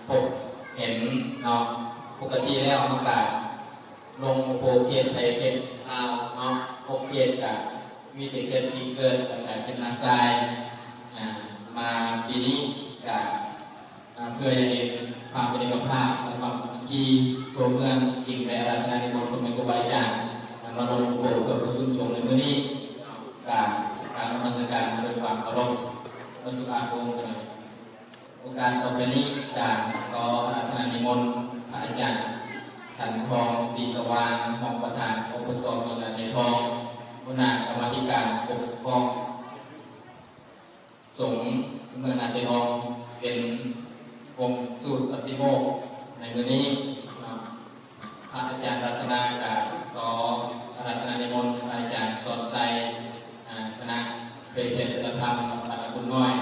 ພົບເຫັນເນາະ. ປົກກະຕິແລ້ວເຮົາກະລົງໂອໂປເຂດໄທເຂດລາວເນາະ, ຫົກເຂດກະມີແຕ່ເຂດສີເກີດ ແລ້ວກະເຂດນາຊາຍ. ອາ ມາປີນີ້ກະ ອາ ເພື່ອຢາກເຫັນຄວາມເປັນເອກະພາບ ແລະ ຄວາມສາມັກຄີທົ່ວເມືອງ, ຈຶ່ງໄດ້ອາລາທະນານິມົນພໍ່ແມ່ຄູບາອາຈານມາລົງໂອໂປເພື່ອປະຊຸມສົງໃນມື້ນີ້. ກະກາບນະມັດສະການດ້ວຍຄວາມເຄົາລົບເບິດທຸກພາກອົງ. ໂອກາດຕໍ່ໄປນີ້ ຈະຂໍອາລາທະນານິມົນພະອາຈານ ສັນທອງ ສີສະຫວ່າງ ຮອງປະທານ ປກສ ເມືອງນາຊາຍທອງ, ຫົວໜ້າກຳມາທິການປົກຄອງສົງເມືອງນາຊາຍທອງ ເປັນອົງສູດປະຕິໂມກໃນມື້ນີ້ເນາະ. ພະອາຈານລັດຕະນາ ກະຂໍອາລາທະນານິມົນພະອາຈານສອນໄຊ ອາ ຄະນະເຜີຍແຜ່ສິນລະທຳ ວັດຕະນະຄຸນນ້ອຍ